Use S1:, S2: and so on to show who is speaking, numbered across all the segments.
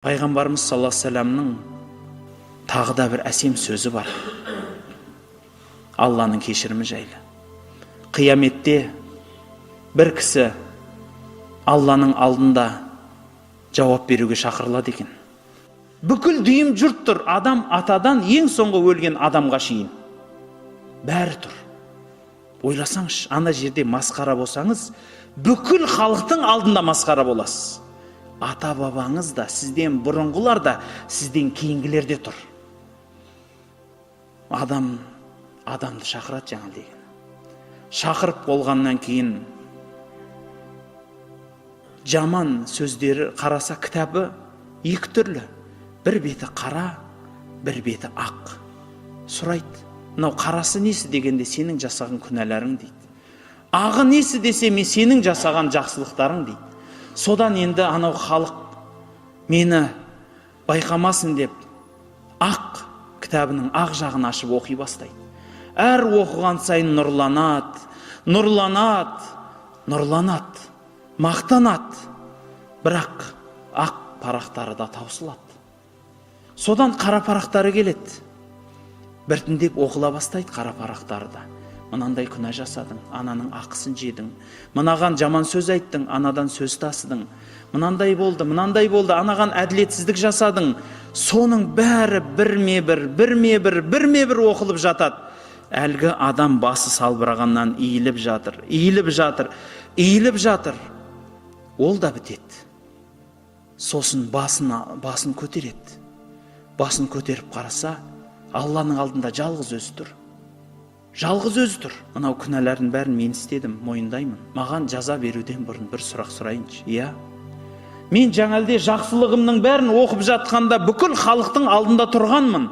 S1: Пайғамбарымыз саллаллаху алейхи вассаламның тағы да бір әсем сөзі бар. Алланың кешірімі жайлы. Қияметте бір кісі Алланың алдында жауап беруге шақырылады екен. Бүкіл дүйім жұрт тұр, адам атадан ең соңғы өлген адамға шейін. Бәрі тұр. Ойласаңшы, ана жерде масқара болсаңыз, бүкіл халықтың алдында масқара боласыз. Ата бабаңыз да, сізден бұрынғылар да, сізден кейінгілер де тұр. Адам адамды шақырады жаңа деген. Шақырып болғаннан кейін жаман сөздері қараса, кітабы екі түрлі. Бір беті қара, бір беті ақ. Сұрайды, мынау қарасы несі дегенде, сенің жасаған күнәларың дейді. Ағы несі десе, мен сенің жасаған жақсылықтарың дейді. Содан енді анау халық мені байқамасын деп ақ кітабының ақ жағын ашып оқи бастайды. Әр оқыған сайын нұрланады, нұрланады, нұрланады, мақтанады. Бірақ ақ парақтары да таусылады. Содан қара парақтары келеді. Біртіндеп оқыла бастайды қара парақтары да. Мынандай күнә жасадың, ананың ақысын жедің, мынаған жаман сөз айттың, анадан сөз тасыдың, мынандай болды, мынандай болды, анаған әділетсіздік жасадың. Соның бәрі бірме-бір, бірме-бір, бірме-бір оқылып жатады. Әлгі адам басы салбырағаннан иіліп жатыр, иіліп жатыр, иіліп жатыр. Ол да бітеді. Сосын басын көтереді. Басын көтеріп қараса, Алланың алдында жалғыз өзі тұр. Жалғыз өзі тұр. Мынау күнәлардың бәрін мен істедім, мойындаймын. Маған жаза беруден бұрын бір сұрақ сұрайыншы. Иә. Мен жаңалде жақсылығымның бәрін оқып жатқанда бүкіл халықтың алдында тұрғанмын.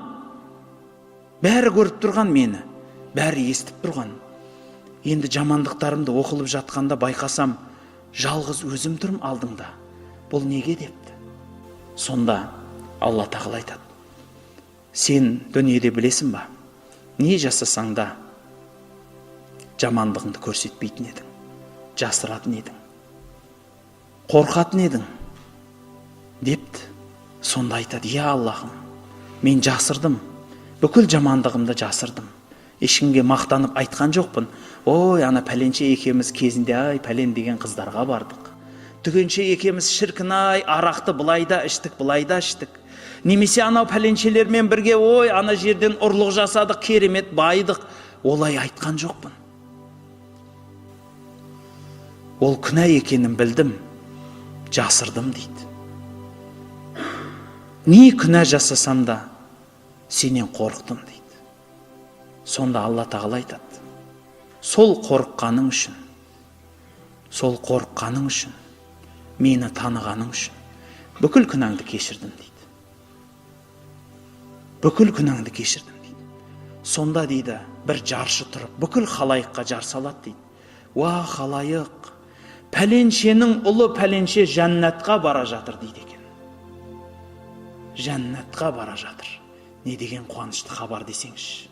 S1: Бәрі көріп тұрған мені, бәрі естіп тұрған. Енді жамандықтарымды оқылып жатқанда байқасам, жалғыз өзім тұрмын алдыңда. Бұл неге депті. Сонда Алла тағала айтады. Сен дүниеде білесің ба? Не жасасаң да жамандығыңды көрсетпейтін едің, жасыратын едің, қорқатын едің депті. Сонда айтады, я Аллахым, мен жасырдым, бүкіл жамандығымды жасырдым. Ешкімге мақтанып айтқан жоқпын. Ой, ана пәленше екеуміз кезінде ай пәлен деген қыздарға бардық. Түгенше екеуміз шіркін ай арақты былай да іштік, былай да іштік. Немесе анау пәленшелермен бірге ой ана жерден ұрлық жасадық, керемет байдық. Олай айтқан жоқпын. Ол күнә екенін білдім, жасырдым дейді. Не күнә жасасам да сенен қорықтым дейді. Сонда Алла тағала айтады, сол қорыққаның үшін, сол қорыққаның үшін, мені танығаның үшін бүкіл күнәңді кешірдім дейді. Бүкіл күнәңді кешірдім дейді. Сонда дейді, бір жаршы тұрып, бүкіл халайыққа жар салады дейді. Уа халайық, пәленшенің ұлы пәленше жәннатқа бара жатыр дейді екен. Жәннатқа бара жатыр. Не деген қуанышты хабар десеңші.